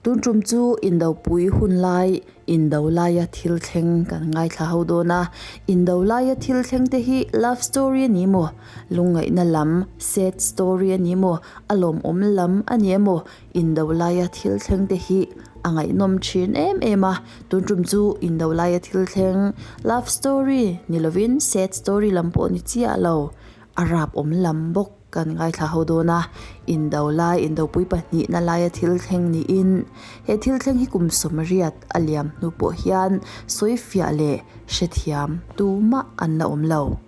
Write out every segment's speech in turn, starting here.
Tun tum chu Indopui hun lai, Indo laia thil thleng kan ngaithla ho dawn a. Indo laia thil thleng te hi love story a ni maw? Lungngaihna lam, sad story a ni maw? A lawmawm lam a ni emaw? Indo laia thil thleng te hi a ngaihnawm thin em em a. Tun tum chu Indo laia thil thleng, love story ni lovin sad story lam pawh ni chiah lo, a rapawm lam bawk kan ngaithla ho dawn a. Indo lai, Indopui pahnihna laia thil thleng niin he thil thleng hi kum sawmriat a liam hnu pawh hian sawifiah leh hrethiam tumah an la awm lo.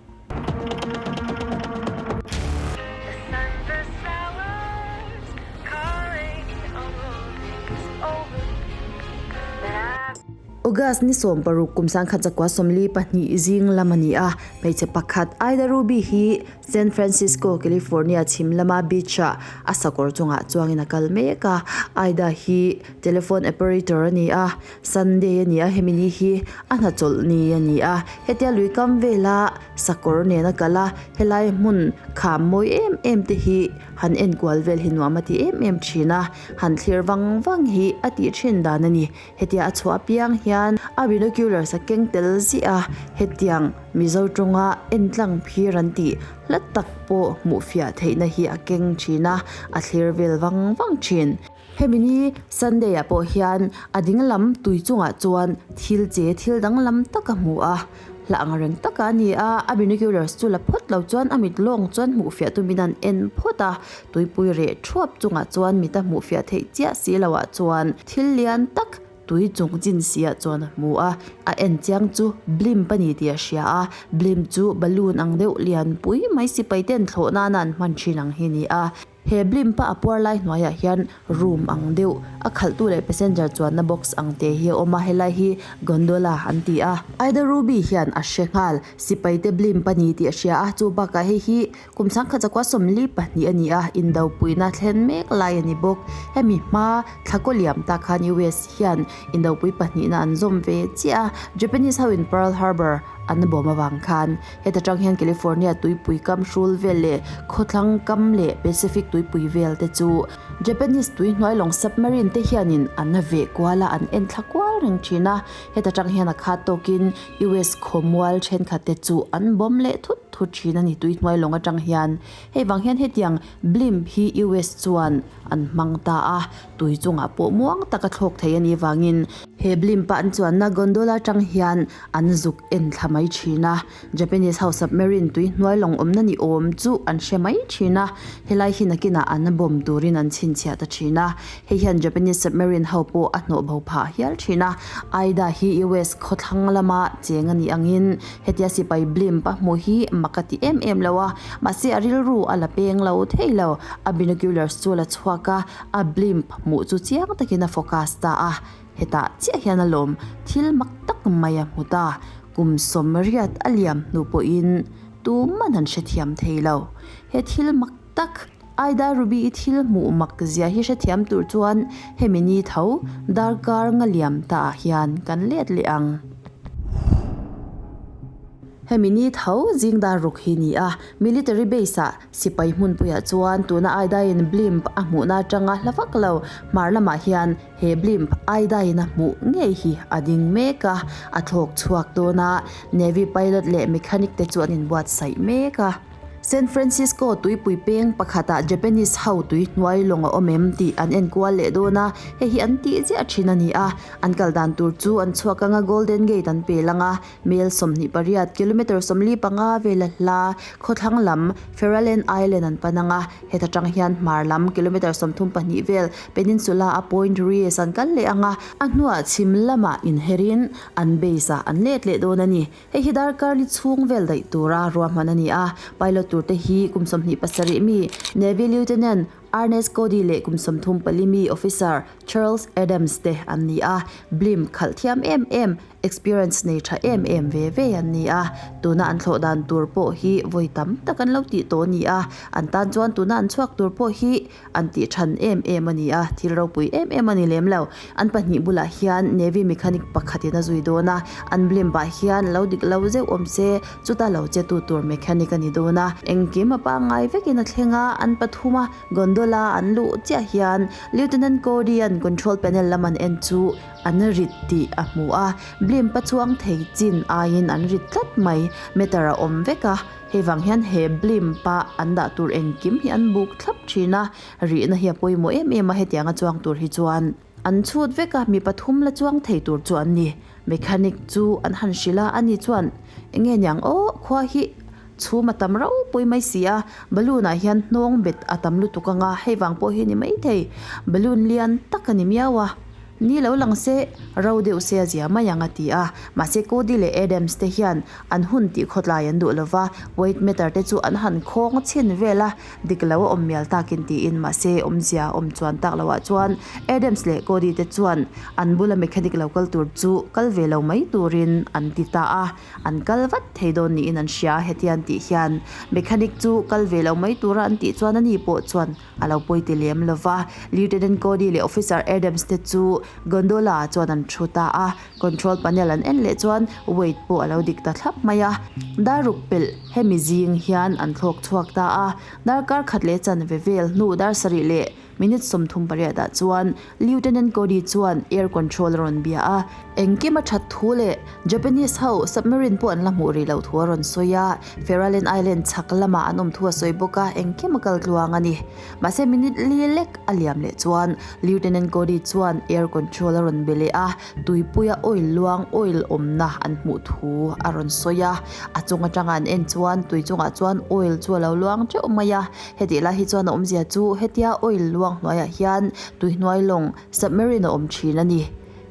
August ni 16 kum 1942 zing lam a ni a, hmeichhe pakhat Ida Ruby hi San Francisco, California chhim lama beach-ah a sakawr chungah chuangin a kal mek a. Ida hi telephone operator a ni a, Sunday a ni a, hemi ni hi a hnachawlh ni a ni a. Hetia lui kam vela sakawr nena kal a, helai hmun kham mawi em em te hi han enkual vel hi nuam a ti em em thin a, han thlir vang vang hi a tih thin dan a ni. Hetia a chhuah apiang hian a binoculars a keng tel ziah a, hetiang Mizo tawnga entlang phir an tih hla tak pawh hmuh fiah theihna hi a keng thin a, a thlir vel vang vang thin. Hemi ni Sunday ah pawh hian a ding lam tui chungah chuan thil che thil danglam tak a hmu a, hla ang reng taka a ni a, a binoculars chu la phawt lo chuan a mit lawng chuan hmuh fiah tumin an en phawt a, tuipui reh thuap chungah chuan mit a hmuh fiah theih chiah si lo ah chuan thil lian tak tui chung chin si ah chuan a hmu a, a en chiang chu blimp a ni tih a hria a, blimp chu balloon ang deuh lian pui mai sipai ten thlawh nana an hman thin ang hi a ni a. He blimp a a puar lai hnuaiah hian room ang deuh a khalhtu leh passenger chuanna box ang te hi a awm a, helai hi gondola an ti a. Ida Ruby hian a hre nghal, sipai te blimp a ni tih a hria a, chu bakah hei hi kum sangkhat zakua 42 a ni a, indopuina thlen mek lai a ni bawk. Hemi hma thla kaw liam tak khan US hian indopui pahnihna an zawm ve chiah a, Japanese ho in Pearl Harbor an bawm avang khan. Heta tang hian California tuipui kam hrul vel leh khawthlang kam leh Pacific tuipui vel te chu Japanese tui hnuai lawng submarine te hianin an veh kual a, an en thla kual reng thin a. Heta tang hian a khat tawkin US khawmual thenkhat te chu an bawm leh thut thut thin a ni tui hnuai lawng atang hian. Hei vang hian hetiang blimp hi US chuan an hmang ta a, tui chungah pawh muang taka thlawk thei a nih vangin he blimp a an chuanna gondola tang hian an zuk en thla mai thin a. Japanese ho submarine tui hnuai lawng awmna ni awm chu an hre mai thin a, helai hi nakinah an bomb turin an chhinchhiah ta thin a. Hei hian Japanese submarine ho pawh a hnawh bo phah hial thin a. Aida hi US khawthlang lama cheng a nih angin hetia sipai blimp a hmuh hi mak a ti em em lo a, mahse a rilru a la peng lo thei lo. A binoculars chu a la chhuak a, a blimp hmuh chu chiang takin a focus ta a. Hetah chiah hian a lawm thil mak tak mai a hmu ta. Kum sawmriat a liam hnu pawhin tuman an hrethiam thei lo. He thil mak tak, Aida Ruby-i thil hmuh mak zia hi hrethiam tur chuan hemi ni tho darkar nga liam ta ah hian kan let leh ang. Hemi ni tho zing dar ruk hi ni a, military base ah sipai hmunpuiah chuan tuna Aida-in blimp a hmuhna atanga hla vak lo hmar lamah hian He blimp Aidain a hmuh ngei hi a ding mek a, a thlawk chhuak dawn a, Navy pilot leh mechanic te chu an inbuatsaih mek a. San Francisco tuipui peng pakhatah Japanese ho tui hnuai lawng a awm em tih an enkual leh dawn a, hei hi an tih ziah thin a ni a. An kal dan tur chu an chhuak anga Golden Gate an pel ang a, Mel 28, kilometre 45 vela hla khawthlang lam Farallon Island an pan ang a, Heta tang hian hmar lam kilometre 34 vel peninsula a Point Reyes an kal leh ang a, a hnuah chhim lamah inherin an base ah an let leh dawn a ni. Hei hi darkar li chhung vel daih tura ruahman a ni a, pilot turte hi kum 27 mi Navy Lieutenant Ernest Cody leh kum 34 mi Officer Charles Adams te an ni a, blimp khalh thiam em em Experience nei tha em em ve ve an ni a, tuna an thlawh dan tur pawh hi vawi tam tak an lo tih tawh a ni a, an tan chuan tuna an chhuak tur pawh hi an tih than em em a ni a, thil ropui em em a ni lem lo. An pahnih bulah hian Navy mechanic pakhatin a zui dawn a, an blimp ah hian lo dik lo zeuh awm se chuta lo che tu tur mechanic a ni dawn a. Engkim a pangngai vekin a thleng a, an pathum a, gondola. Gondola an luh chiah hian Lieutenant Cody-a'n control panel lam an en chu an rit tih a hmu a, blimp a chuang thei chin aiin an rit tlat mai. Meter a awm vek a, hei vang hian he blimp a an dah tur engkim hi an buk thlap thin a, rihna hi a pawimawh em em a hetiang a chuang tur hi chuan. An chhut vek a, mi pathum la chuang thei tur chu an ni. Mechanic chu an han hrilh a, ani chuan, Enge niang aw, khua hi chhum a tam ropui mai si a, balloon ah hian hnawng bet a tam lutuk anga, hei vang pawh hi ni maithei, balloon lian tak a ni miau a. Ni lo lang se, ro deuh se a zia mai ang a ti a. Mahse Cody leh Adams te hian an hun tih khawtlai an duh lova, weight meter te chu an han khawng chhin vel a, dik lo a awm mial takin tiin mahse awmzia awm chuan tak loah chuan Adams leh Cody te chuan an bula mechanic lo kal tur chu kal ve lo mai turin an ti ta a, an kal vat thei dawn niin an hria hetian tih hian mechanic chu kal ve lo mai tura an tih chuan ani pawh chuan a lo pawi ti lem lo va, Lieutenant Cody leh Officer Adams te chu gondola ah chuan an thu ta a. Control panel an en leh chuan weight pawh a lo dik ta thlap mai a, dar ruk pelh hemi zing hian an thlawk chhuak ta a, darkar khat leh chanve vel hnu dar sarih leh minute 38 ah chuan Lieutenant Cody chuan air control a rawn bia a, engkim a that thu leh Japanese ho submarine pawh an la hmuh rih loh thu a rawn sawi a, Farallon Island chhak lamah an awm thu a sawi bawk a, engkim a kal tluang a ni. Mahse minute li lek a liam leh chuan Lieutenant Cody chuan air control a rawn be leh a, tuipuia oil luang oil awmna an hmuh thu a rawn sawi a. A chung atanga an en chuan tui chungah chuan oil chu a lo luang teuh mai a, hetih lai hi chuan a awmzia chu hetia oil luang hnuaiah hian tuihnuai lawng submarine a awm thin a ni.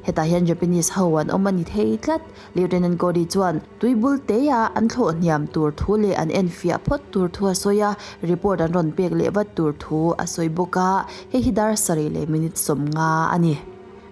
Hetah hian Japanese ho an awm a ni thei tlat. Lieutenant Cody chuan tui bul teia an thlawh hniam tur thu leh an enfiah phawt tur thu a sawi a, report an rawn pek leh vat tur thu a sawi bawk a, hei hi dar sarih leh minute 50 a ni.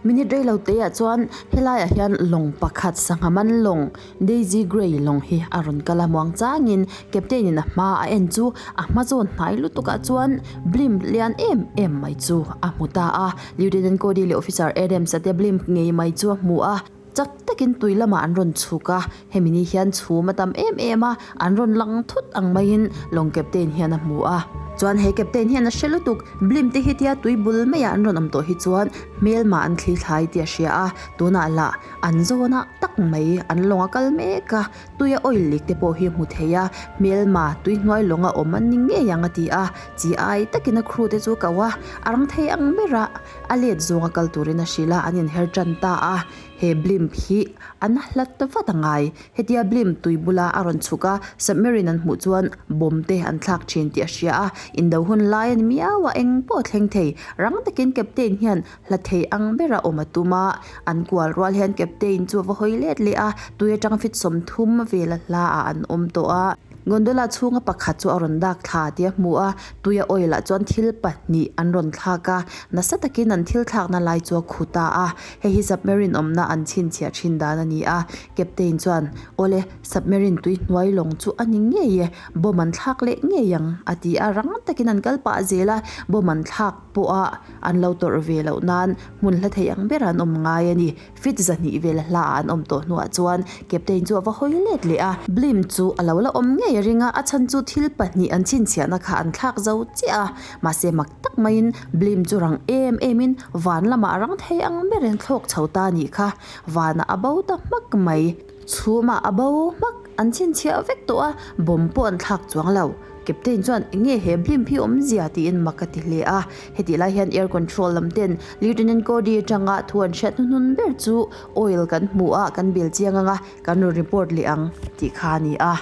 Minute rei lo teah chuan helaiah hian lawng pakhat sangha man lawng Daisy Grey lawng hi a rawn kal a, muang changin Captain in a hma a en chu a hma zawn hnai lutukah chuan blimp lian em em mai chu a hmu ta a, Lieutenant Cody leh Officer Adams a te blimp ngei mai chu a hmu a. Chak takin tui lamah an rawn chhuk a, hemi ni hian chhum a tam em em a, an rawn lang thut ang maiin lawng captain hian a hmu a. Chuan he captain hian a hre lutuk, blimp te hi tia tui bul maiah an rawn awm tawh hi chuan hmelma an thli thlai tih a hria a, tunah lah an zawnah tak mai an lawng a kal mek a, tuia oil leak te pawh hi a hmu thei a, hmelma tui hnuai lawng a awm an ni ngei ang a ti a, chi ai takin a crew te chu a ko a, a rang thei ang berah. A let zawnga kal turin a hrilh a, an inher tan ta a. He blimp hi an hlat vat a ngai. Hetia blimp tui bula a rawn chhuk a, submarine an hmuh chuan bomb te an thlak thin tih a hria a. Indo hun lai a ni miau a, eng pawh a thleng thei. Rang takin captain hian hla thei ang bera awm a tum a. An kual rual hian captain chu a va hawi let leh a, tui atang fit 30 vela hla ah an awm tawh a. Gondola chhunga pakhat chu a rawn dak thla tih a hmu a, tuia oil ah chuan thil pahnih an rawn thlak a, nasa takin an thil thlakna lai chu a khu ta a, hei hi submarine awmna an chhinchhiah thin dan a ni a, captain chuan, Awle, submarine tui hnuai lawng chu a ni ngei e, bomb an thlak leh ngei ang, a ti a, rang takin an kal pah zel a, bomb an thlak pawha an lo tawrh ve loh nan hmun hla thei ang berah an awm ngai a ni. Fit zahnih vel hla ah an awm tawh hnuah chuan Captain chu a va hawi let leh a. Blimp chu a lo la awm ngei a ring a, a chhan chu thil pahnih an chhinchhiahna kha an thlak zo chiah a. Mahse mak tak maiin Blimp chu rang em emin van lamah a rang thei ang berin thlawk chho ta a nih kha. Vanah a bo ta hmak mai. Chhumah a bo hmak an chhinchhiah vek tawh a, bomb pawh an thlak chuang lo. Captain chuan eng nge he blimp hi awmzia tiin mak a ti hle a. Hetih lai hian air control lam ten Lieutenant Cody atanga thu an hriat hnuhnun ber chu oil kan hmu a, kan bel chiang anga kan rawn report leh ang tih kha a ni a.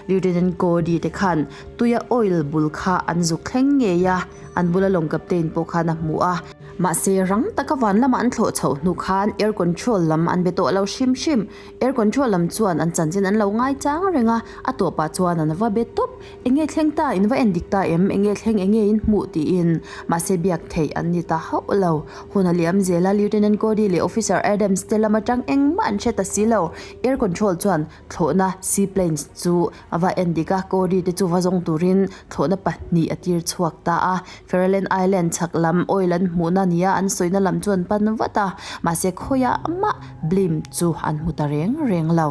Lieutenant Cody te khan tuia oil bul kha an zuk thleng ngei a, an bula lawng captain pawh khan a hmu a. Mahse rang taka van lama an thlawh chhoh hnu khan air control lam an be tawh lo hrim hrim. Air control lam chuan an chanchin an lo ngaichang reng a, a tawpah chuan an va be tawp. Enge thleng ta, in va en dik ta em? Enge thleng, enge in hmuh? tiin mahse biak theih an ni ta hauh lo. Hun a liam zel a, Lieutenant Cody leh Officer Adams te lam atang engmah an hre ta si lo. Air control chuan thlawhna seaplanes chu a va en dik a, Cody te chu va zawng turin thlawhna pahnih a tir chhuak ta a. Farallon Island chhak lam oil an hmuhna nia an sawina lam chu an pan vat a, mahse khawiah mah blimp chu an hmu ta reng reng lo.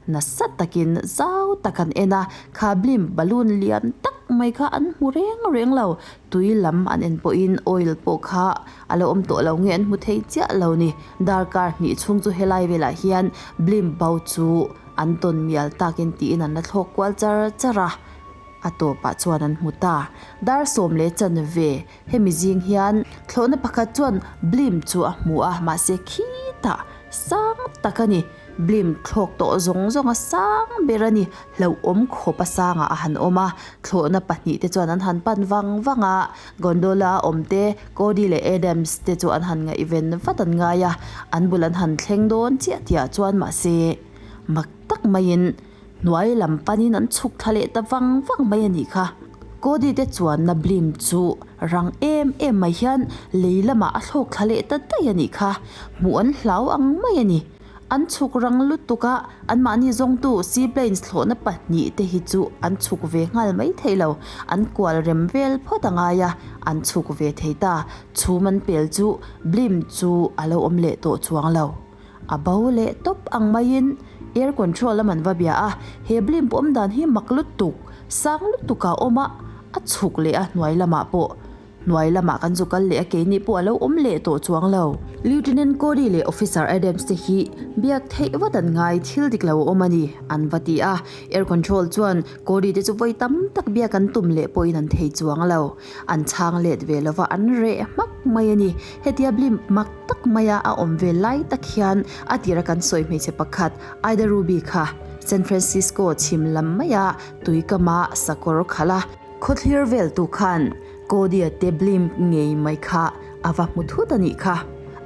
Nasa takin zau tak an en a, kha blimp balloon lian tak mai kha an hmu reng reng lo. Tui lam an en pawhin oil pawh kha a lo awm tawh lo nge an hmu thei chiah lo ni. Darkar hnih chhung chu helai velah hian blimp bo chu an tawn mial takin tiin an la thlawk kual char char a. A tawpah chuan an hmu ta. Dar 10:15 hemi zing hian thlawhna pakhat chuan blimp chu a hmu a, mahse khitah sang tak a ni. Blimp thlawk tawh zawng zawng a sang ber a ni. Hlauhawm khawp a sangah a han awm a, thlawhna pahnihte chuan an han pan vang vang a, gondola a awm te, Cody leh Adams te chu an han ngaihven vat an ngai a, an bul an han thleng dawn chiah tihah chuan mahse mak tak maiin hnuai lam panin an chhuk thla leh ta vang vang mai a nih kha. Cody te chuanna blimp chu rang em em mai hian lei lamah a thlawk thla leh ta daih a nih kha, hmuh an hlau ang mai a ni. An chhuk rang lutuk a, anmahni zawngtu seaplanes thlawhna pahnihte hi chu an chhuk ve nghal mai thei lo. An kual rem vel phawt a ngai a, an chhuk ve thei ta. Chhum an pel chu blimp chu a lo awm leh tawh chuang lo. A bo leh tawp ang maiin air control lam an va bia a, he blimp awm dan hi mak lutuk, sang lutuk a awm a, a chhuk leh a hnuai lamah pawh Hnuai lamah kan zu kal leh a keini pawh a lo awm leh tawh chuang lo. Lieutenant Cody leh Officer Adams te hi biak theih vat an ngai thil dik lo a awm a ni, an va ti a. Air Control chuan Cody te chu vawi tam tak biak an tum leh pawhin an thei chuang lo. An chhang let ve lova an reh hmak mai a ni. Hetia blimp mak tak maia a awm ve lai tak hian a tira kan sawi hmeichhe pakhat Ida Ruby kha San Francisco chhim lam maia tuikama sakawr khalh a, Khawthlir vel tu khan Cody-a te blimp ngei mai kha a va hmu thut a nih kha.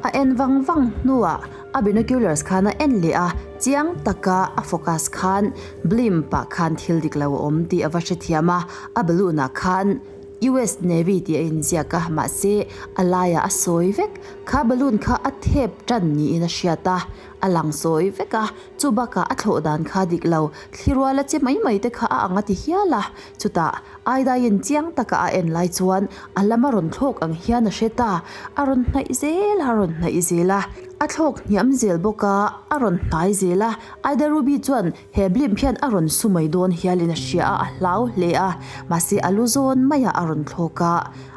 A en vang vang hnuah a binoculars khan a en leh a, chiang taka a focus khan blimp ah khan thil dik lo a awm tih a va hrethiam a, a balloon ah khan US Navy tih a inziak a, mahse a laiah a sawi vek. Kha balloon kha a thep tan niin a hriat a, a lang sawi vek a, chu bakah a thlawh dan kha dik lo, thliruala che mai mai te kha a ang a ti hial a. Chutah, Aidaiin chiang taka a en lai chuan a lam a rawn thlawk ang hian a hre ta. A rawn hnaih zel a, a rawn hnaih zel a. A thlawk hniam zel bawk a, a rawn hnai zel a. Aida Ruby chuan he blimp hian a rawn su mai dawn hialin a hria a, a hlau hle a. Mahse a lu zawn maiah a rawn thlawk a,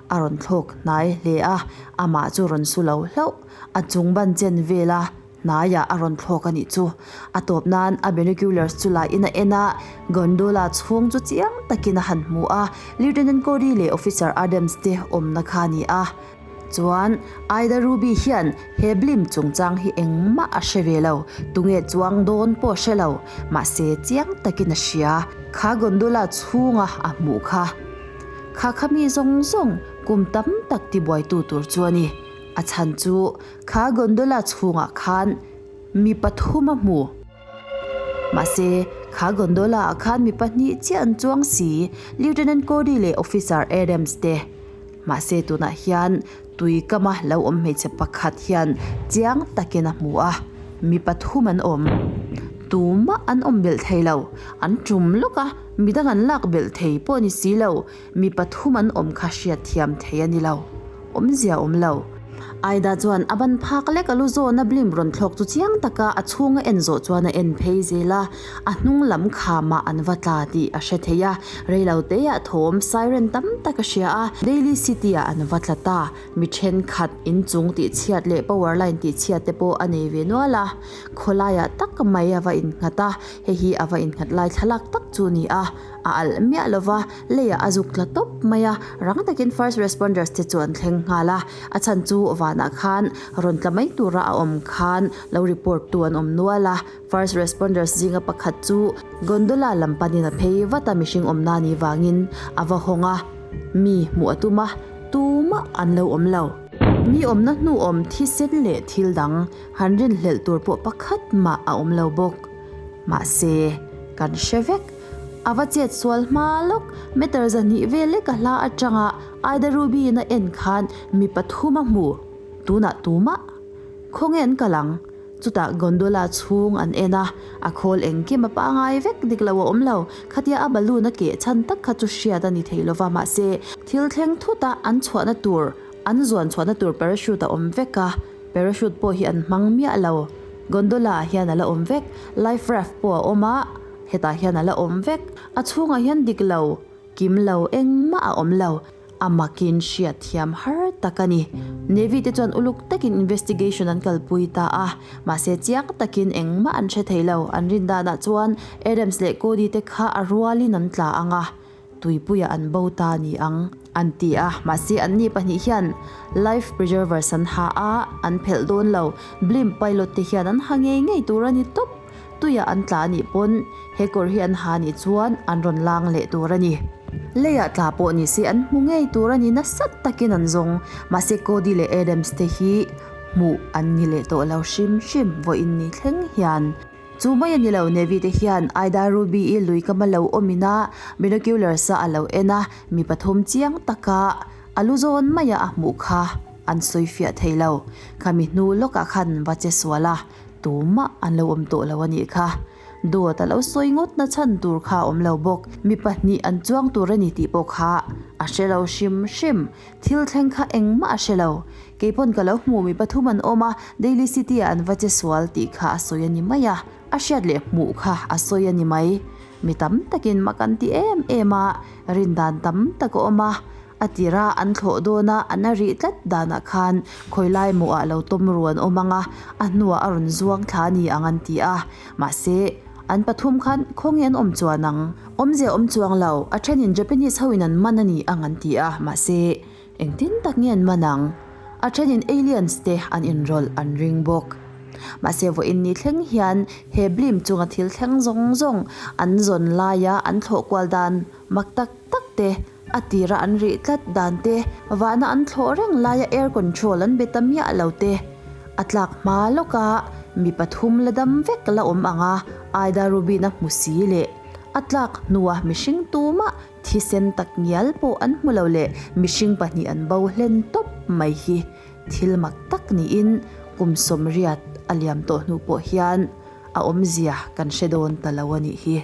a rawn thlawk hnai hle a. Amah chu rawn su lo hlauh. A chung ban chen vel a. Hnaiah a rawn thlawk a nih chu. A tawp nan a binoculars chu la in a en a, gondola chhung chu chiang takin a han hmu a, Lieutenant Cody leh Officer Adams te awmna kha a ni a. Chuan Ida Ruby hian he blimp chungchang hi engmah a hre ve lo, tunge chuang dawn pawh a hre lo, mahse chiang takin a hria, kha gondola chhunga a hmuh kha. Kha kha mi zawng zawng kum tam tak tibuaitu tur chu a ni. A chhan chu Kha gondola chhungah khan mi pathum a hmu. Mahse, kha gondola ah khan mi pahnih chiah an chuang si, Lieutenant Cody leh Officer Adams te. Mahse tunah hian tui kama lo awm hmeichhe pakhat hian chiang takin a hmu a, mi pathum an awm. Tumah an awm belh thei lo, an tum lawk a, midang an lak belh thei pawh ni si lo. Mi pathum an awm kha hriatthiam thei a ni lo. Awmzia awm lo. Aida chuan a ban phak lek a lu zawn a blimp rawn thlawk chu chiang taka a chhung a en zawh chuan a en phei zel a, a hnung lam khamah an va tla tih a hre thei a. Reilo teah thawm siren tam tak a hria a, Daly City-ah an va tla ta. Mi thenkhat inchung tihchhiat leh power line tihchhiat te pawh a nei ve nual a. Khawlaiah tak mai a va innghat a, hei hi a va innghat lai thlalak tak chu a ni a. A alh miah lova, leiah a zuk tla tawp mai a, rang takin first responders te chu an thleng nghal a, a chhan chu vanah khan rawn tla mai tura a awm khan lo report tu an awm nual a, first responders zinga pakhat chu gondola lam panin a phei vat a mihring awmna ni vangin a va hawng a, mi hmuh a tum a, tumah an lo awm lo. Mi awmna hnu awm thisen leh thil dang han rinhlelh tur pawh pakhat mah a awm lo bawk. Mahse, kan hre vek. A va chet sual hma lawk, meter 200 vel lek a hla atanga Aida Ruby in a en khan mi pathum a hmu. Tunah tumah? Khawnge an kal ang? Chutah gondola chhung an en a, a khawl engkim a pangai vek dik lo a awm lo. Khatia a balloon a keh chhan tak kha chu hriat a ni thei lova mahse thil thleng thut a an chhuahna tur, an zuan chhuahna tur parachute a awm vek a, parachute pawh hi an hmang miah lo. Gondola ah hian a la awm vek. Life raft pawh a awm a, hetah hian a la awm vek. A chhungah hian dik lo, kim lo engmah a awm lo. A makin hriat thiam har tak a ni. Navy te chuan uluk takin investigation an kalpui ta a, mahse chiang takin engmah an hre thei lo. An rin danah chuan Adams leh Cody te kha a rualin an tla ang a, tuipuiah an bo ta ni ang an ti a, mahse anni pahnih hian life preservers an ha a, an phelh dawn lo. Blimp pilot te hian an ha ngei ngei tur a ni tawp. Tuiah an tla anih pawn he kawr hi an ha anih chuan an rawn lang leh tur a ni. Leiah tla pawh ni se an hmu ngei tur a ni nasa takin an zawng. Mahse Cody leh Adams te hi hmuh an ni leh tawh lo hrim hrim vawiin ni thleng hian. Chu mai a ni lo Navy te hian Aida Ruby-i lui kama lo awmin a binoculars a a lo en a, mi pathum chiang taka a lu zawn maia a hmuh kha an sawi fiah thei lo. Khami hnu lawkah khan va che sual a. Tumah an lo awm tawh lo a nih kha. Dawt a lo sawi ngawt na chhan tur kha a awm lo bawk. Mi pahnih an chuang tur a ni tih pawh kha a hre lo hrim hrim. Thil thleng kha engmah a hre lo. Kei pawn ka lo hmu mi pathum an awm a, Daly City ah an va che sual tih kha a sawi a ni mai a. A hriat leh hmuh kha a sawi a ni mai. Mi tam takin mak an ti em em a, rindan tam tak a awm a. A tira an thlawh dawn a, an a rih tlat danah khan khawi lai mawhah lo tawm ru an awm ang a, a hnuah a rawn zuang thla a ni ang an ti a. Mahse, an pathum khan khawnge an awm chuan ang? Awmzia awm chuang lo, a thenin Japanese hoin an man a ni ang an ti a, mahse, engtin tak nge an man ang? A thenin aliens te an inrawlh an ring bawk. Mahse, vawiin ni thleng hian he blim chunga thil thleng zawng zawng an zawn laia an thlawh kual dan mak tak tak te, A tira an rih tlat dan te, vahna an thlawh reng laia air control an be ta miah lo te, a tlak hma lawka mi pathum la dam vek la awm ang a, Aida Rubin a hmu si leh a tlak hnua mihring tumah thisen tak ngial pawh an hmu lo leh mihring pahnih an bo hlen tawp mai hi thil mak tak niin kum sawmriat a liam tawh hnu pawh hian a awmzia kan hre dawn ta lo a nih hi.